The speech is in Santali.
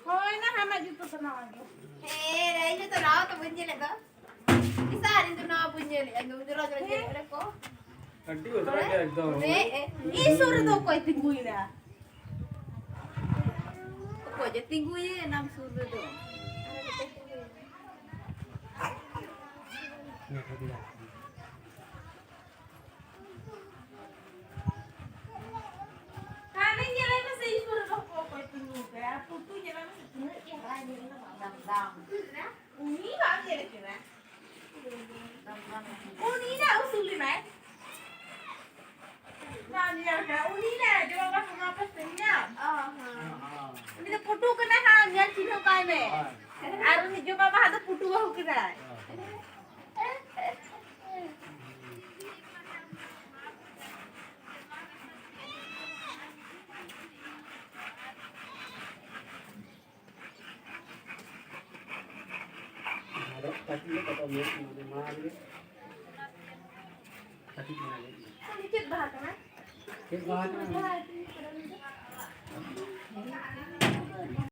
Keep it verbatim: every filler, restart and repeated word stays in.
ᱦᱳᱭ, ᱱᱟᱦᱟᱜ ᱡᱩᱛᱟᱹ ᱫᱚ ᱱᱟᱣᱟ ᱜᱮ᱾ ᱦᱮᱸ, ᱤᱧ ᱦᱚᱸ ᱛᱚ ᱱᱟᱣᱟ ᱛᱚ ᱵᱟᱹᱧ ᱧᱮᱞᱮᱫ ᱫᱚ᱾ ᱤᱥᱟ, ᱤᱧ ᱫᱚ ᱱᱟᱣᱟ ᱵᱟᱹᱧ ᱧᱮᱞᱮᱫᱼᱟ, ᱤᱧ ᱫᱚ ᱩᱱᱤ ᱨᱚᱡᱽ ᱨᱚᱡᱽ ᱧᱮᱞᱮᱫ ᱠᱚ᱾ ᱟᱹᱰᱤ ᱚᱡᱽᱨᱟ ᱜᱮ ᱮᱠᱫᱚᱢ᱾ ᱦᱮᱸ, ᱤᱧ ᱥᱩᱨ ᱨᱮᱫᱚ ᱚᱠᱚᱭ ᱛᱤᱸᱜᱩᱭᱮᱱᱟ? ᱚᱠᱚᱭ ᱡᱮ ᱛᱤᱸᱜᱩᱭᱮᱱ ᱟᱢ ᱥᱩᱨ ᱨᱮᱫᱚ? ᱦᱟᱱᱮ ᱧᱮᱞᱮ ᱢᱮᱥᱮ, ᱤᱧ ᱥᱩᱨ ᱨᱮᱫᱚ ᱚᱠᱚᱭ ᱛᱤᱸᱜᱩ ᱟᱠᱟᱭ? ᱟᱨ ᱯᱩᱴᱩ ᱧᱮᱞᱮ ᱢᱮᱥᱮ, ᱛᱤᱱᱟᱹᱜ ᱪᱮᱦᱨᱟᱭ ᱧᱮᱞ ᱠᱟᱱᱟ, ᱵᱟᱝ? ᱫᱟᱢ ᱫᱟᱢ᱾ ᱩᱱᱤ ᱵᱟᱢ ᱧᱮᱞᱮ ᱠᱟᱱᱟ? ᱫᱟᱢ ᱫᱟᱢ᱾ ᱩᱱᱤ ᱱᱟ ᱩᱥᱩᱞ ᱮᱱᱟᱭ᱾ ᱵᱟᱢ ᱧᱮᱞ ᱠᱟᱱᱟ? ᱩᱱᱤ ᱱᱟ ᱡᱚᱢᱟ ᱵᱟᱦᱟ ᱱᱚᱣᱟ ᱯᱟᱥᱮ ᱧᱟᱢ᱾ ᱚ, ᱦᱚᱸ᱾ ᱩᱱᱤ ᱫᱚ ᱯᱩᱴᱩ ᱠᱟᱱᱟᱭ ᱦᱟᱸᱜ, ᱧᱮᱞ ᱪᱤᱱᱦᱟᱹᱣ ᱠᱟᱭ ᱢᱮ᱾ ᱦᱳᱭ᱾ ᱟᱨ ᱩᱱᱤ ᱡᱚᱢᱟ ᱵᱟᱦᱟ ᱫᱚ ᱯᱩᱴᱩ ᱵᱟᱹᱦᱩ ᱠᱟᱱᱟᱭ᱾ ᱦᱳᱭ᱾ ᱟᱫᱚ ᱠᱟᱹᱴᱤᱡ ᱧᱚᱜ ᱠᱟᱛᱷᱟ ᱢᱮᱱᱟᱜᱼᱟ, ᱢᱟᱱᱮ ᱢᱟᱲᱟᱝ ᱨᱮ ᱠᱟᱹᱴᱤᱡ ᱢᱮᱱᱟᱜᱼᱟ᱾ ᱪᱮᱫ ᱵᱟᱦᱟ ᱠᱟᱱᱟ? ᱪᱮᱫ ᱵᱟᱦᱟ ᱠᱟᱱᱟ?